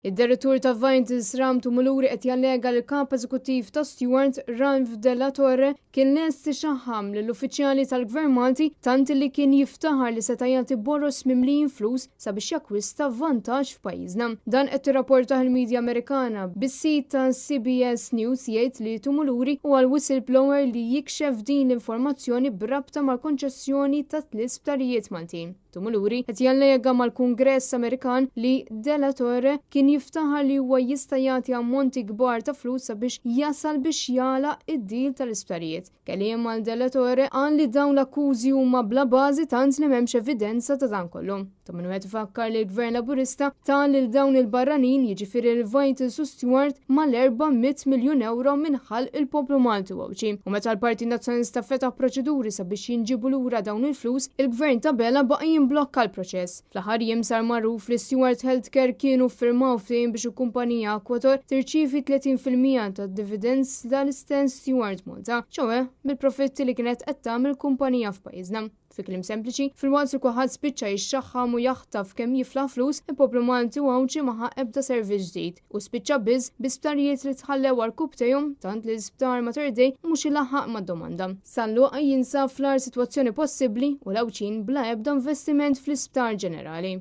Id-direttur ta' Vitals Ram Tumuluri qed jallega li l-kap eżekuttiv ta' Steward, Ralph Della Torre, kien lest ixaħħam lill-uffiċjali tal-Gvern Malti tant li kien jiftaħar li seta' jagħti boroż mimlijin flus sabiex jakkwista vantaġġ f'pajjiżna. Dan qed tirrapportah il-midja Amerikana, bis-sit ta' CBS News jgħid li Tumuluri huwa l-whistleblower li jikxef din l-informazzjoni b'rabta mal-konċessjoni ta' tliet sptarijiet Maltin. Tumuluri qed jallega mal-Kungress Amerikan li De La Torre kien jiftaħar li huwa jista' jagħti ammonti kbar ta' flus sabiex jasal biex jagħlaq id-deal tal-isptarijiet. Kelliem għal De La Torre qal li dawn l-akkużi huma bla bażi tant li m'hemmx evidenza ta' dan kollu. Ta' min wieħed ifakkar li l-Gvern Laburista ta lil dawn il-barranin, jiġifieri lil Vitals u Steward, mal-400 miljun ewro minn ħalq il-poplu Malti u Għawdxi. U meta l-Partit Nazzjonalista fetaħ proċeduri sabiex jinġiebu lura dawn il-flus, il-Gvern ta' Abela baqa' jimblokka l-proċess. Fl-aħħar jiem sar magħruf li Steward Healthcare kienu ffirmaw ftehim biex il-kumpanija Aquator tirċievi 30% tad-dividends tal-istess Steward Malta, ċoe mill-profitti li kienet qed tagħmel il-kumpanija f'pajjiżna. Fi kliem sempliċi, filwaqt li kulħadd spiċċa jixxaħħam u jaħtaf kemm jiflaħ flus, il-poplu Malti u Għawdxi ma ħa ebda servizz ġdid u spiċċa biss bi sptarijiet li tħallew għarkupptejhom tant li l-isptar Mater Dei mhux ilaħħaq mad-domanda. San Luqa jinsab fl-agħar sitwazzjoni possibbli u l-Għawdxin bla ebda investiment fl-isptar ġenerali.